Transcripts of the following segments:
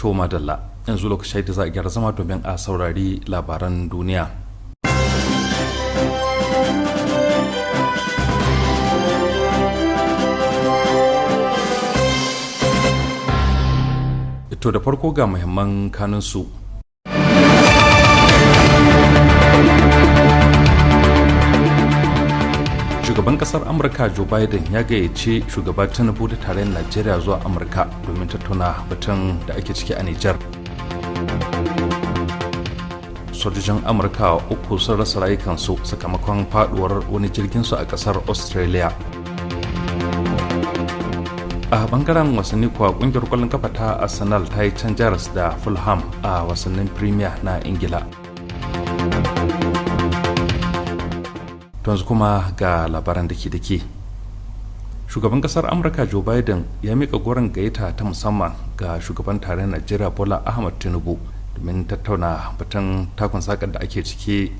To madalla, yanzu lokacin da za a gyara zama domin a saurari labaran duniya. To da farko ga muhimman kanunsu. Shugaban kasar Amurka Joe Biden ya gayyaci shugaba Tinubu da tarayyar Najeriya zuwa Amurka domin tattauna batun da ake ciki a Nijar. Sojojin Amurka 3 sun rasa rayukansu sakamakon faduwar wani jirgin su a kasar Australia. A bangaren wasanni kuwa, kungiyar kwallon kafa ta Arsenal ta yi can jaras da Fulham a wasannin Premier na Ingila. Yanzu kuma ga labaran da ke dake. Shugaban kasar Amurka Joe Biden ya mika goron gayyata ta musamman ga shugaban tarayyar Najeriya Bola Ahmad Tinubu domin tattauna batun takun sakar da ake ciki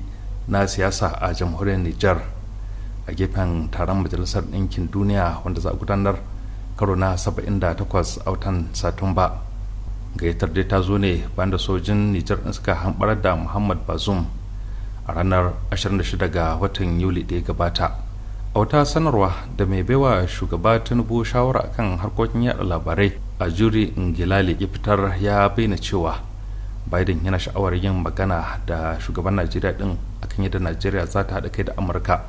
na siyasa a jamhuriyar Nijar a gefen taron Majalisar Ɗinkin Duniya wanda za a gudanar karo na 78 a watan Satumba. Gayyatar dai ta zo ne bayan da sojin Nijar ɗin suka hamɓarar da Muhammad Bazoum a ranar 26 ga watan Yuli da ya gabata. A wata sanarwa da mai baiwa shugaba Tinubu shawara akan harkokin yada labarai a Juri Ngilali ya fitar, ya bayyana cewa Biden yana sha'awar yin magana da shugaban Najeriya din akan yadda Najeriya za ta haɗa kai da Amurka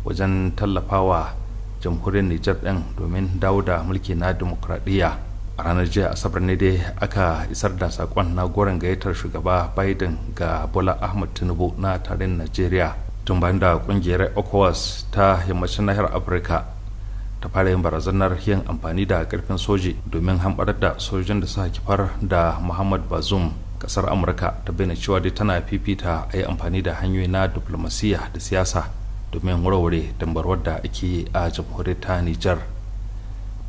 wajen tallafawa jamhuriyar Nijar din domin dawo da mulki na dimokuraɗiyya. A ranar jiya Asabar ne dai aka isar da sakon na goron gayyatar shugaba Biden ga Bola Ahmad Tinubu na tarayyar Najeriya, tun bayan da kungiyar ECOWAS ta yammacin nahiyar Afirka ta fara yin barazanar yin amfani da karfin soji domin hamɓarar da sojojin da suka kifar da Muhammad Bazoum. Kasar Amurka ta bayyana cewa dai tana fifita a yi amfani da hanyoyi na diplomasiya da siyasa domin warware dambarwar da ake yi a jamhuriyar ta Nijar.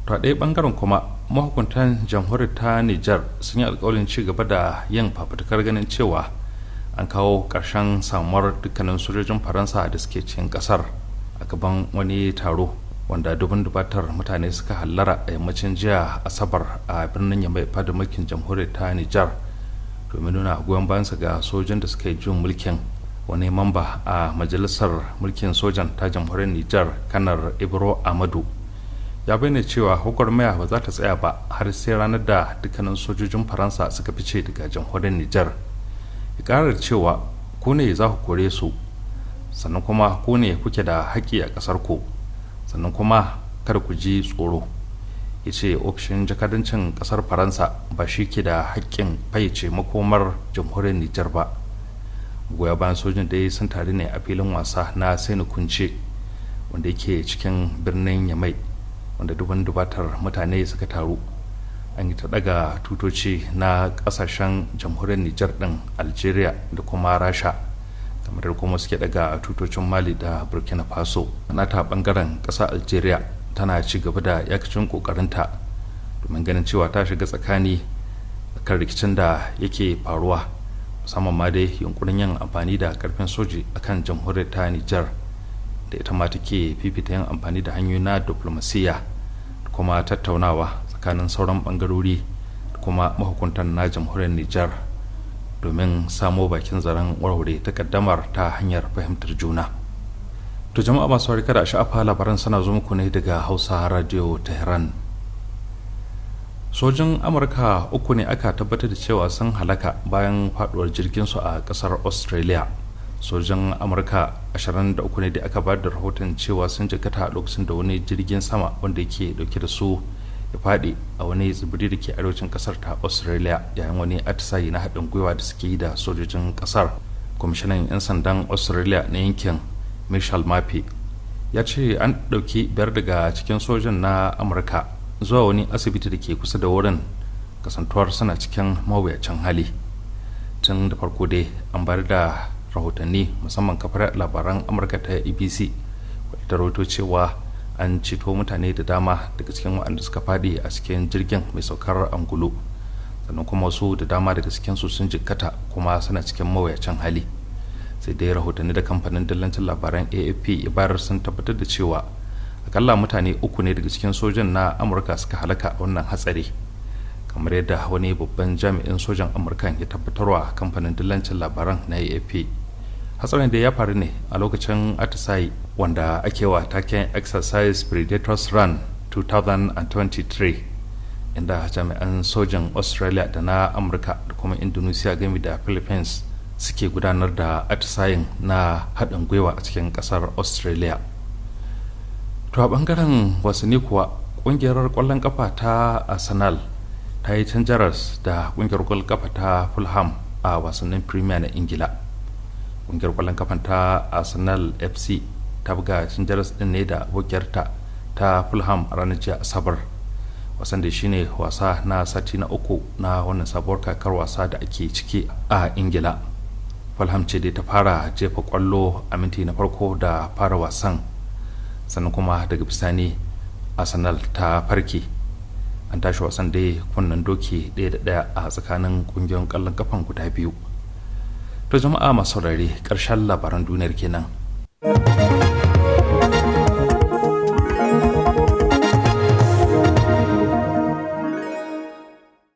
To a ɗaya ɓangaren kuma, mahukuntan jamhuriyar ta Nijar sun yi alkawarin ci gaba da yin fafutukar ganin cewa an kawo ƙarshen samuwar dukkanin sojojin Faransa da suke cikin ƙasar. A gaban wani taro wanda dubun dubatar mutane suka hallara a yammacin jiya Asabar a birnin Yamai, fadar mulkin jamhuriyar ta Nijar, domin nuna goyon bayansa ga sojojin da suka yi juyin mulkin, wani mamba a majalisar mulkin sojan ta jamhuriyar Nijar, Kanar Ibro Amadu, ya bayyana cewa gwagwarmaya ba za ta tsaya ba har sai ranar da dukkanin sojojin Faransa suka fice daga jamhuriyar Nijar. Ya kara da cewa ku ne za ku kore su, sannan kuma ku ne kuke da haƙƙi a ƙasar ku, sannan kuma kada ku ji tsoro. Ya ce ofishin jakadancin ƙasar Faransa ba shi ke da haƙƙin fayyace makomar jamhuriyar Nijar ba. Goya bayan sojin dai sun taru ne a filin wasa na Sani Kunce wanda yake cikin birnin Yamai, wanda dubun dubatar mutane suka taru. An yi ta daga tutoci na kasashen jamhuriyar Nijar din, Algeria da kuma Rasha, kamar da kuma suke daga tutocin Mali da Burkina Faso. Na ta bangaren ƙasa Algeria tana ci gaba da yakacin kokarinta domin ganin cewa ta shiga tsakani kan rikicin da yake faruwa, musamman ma dai yunkurin yin amfani da karfin soji akan jamhuriyar ta Nijar, da ita ma take fifita yin amfani da hanyoyi na diplomasiya da kuma tattaunawa tsakanin sauran bangarori da kuma mahukuntan na jamhuriyar Nijar domin samo bakin zaren warware takaddamar ta hanyar fahimtar juna. To jama'a masu harika da sha'afa, labaran sana zo muku ne daga Hausa Radio Tehran. Sojin Amurka 3 ne aka tabbatar da cewa sun halaka bayan faduwar jirgin su a kasar Australia. Sojin Amurka 23 ne da aka bayar da rahoton cewa sun jikata a lokacin da wani jirgin sama wanda yake dauke da su ya faɗi a wani tsibiri da ke arewacin kasar ta Australia yayin wani atisayi na haɗin gwiwa da suke yi da sojojin kasar. Kwamishinan 'yan sandan Australia na yankin, Michel Mafi, ya ce an ɗauki 5 daga cikin sojin na Amurka zuwa wani asibiti da ke kusa da wurin, kasantuwar suna cikin mawuyacin hali. Tun da farko dai an bayar da rahotanni, musamman kafar labaran Amurka ta ABC wadda ta rahoto cewa an ceto mutane da dama daga cikin waɗanda suka faɗi a cikin jirgin mai saukar angulu, sannan kuma wasu da dama daga cikinsu sun jikkata kuma suna cikin mawuyacin hali. Sai dai rahotanni da kamfanin dillancin labaran AFP ya bayar sun tabbatar da cewa akalla mutane 3 ne daga cikin sojan na Amurka suka halaka a wannan hatsari. Kamar yadda wani babban jami'in sojan Amurka ya tabbatarwa kamfanin dillancin labaran na AFP, hatsarin da ya faru ne a lokacin atisayi wanda ake wa taken Exercise Predators Run 2023, inda jami'an sojan Australia da na Amurka da kuma Indonesia game da Philippines suke gudanar da atisayin na haɗin gwiwa a cikin ƙasar Australia. To, a ɓangaren wasanni kuwa, ƙungiyar ƙwallon ƙafa ta Arsenal ta yi canjaras da ƙungiyar ƙwallon ƙafa ta Fulham a wasannin Premier na Ingila. Ƙungiyar ƙwallon ƙafa ta Arsenal FC ta buga canjaras ɗin ne da abokiyarta ta Fulham a ranar jiya Asabar. Wasan da shine wasa na sati na uku na wannan sabuwar kakar wasa da ake ciki a Ingila. Fulham ce dai ta fara jefa kwallo a minti na farko da fara wasan, sannan kuma daga bisani Arsenal ta farke. An tashi wasan dai kunnen doki 1-1 a tsakanin kungiyoyin kallon kafan guda biyu. To jama'a masu saurare, karshen labaran duniyar kenan.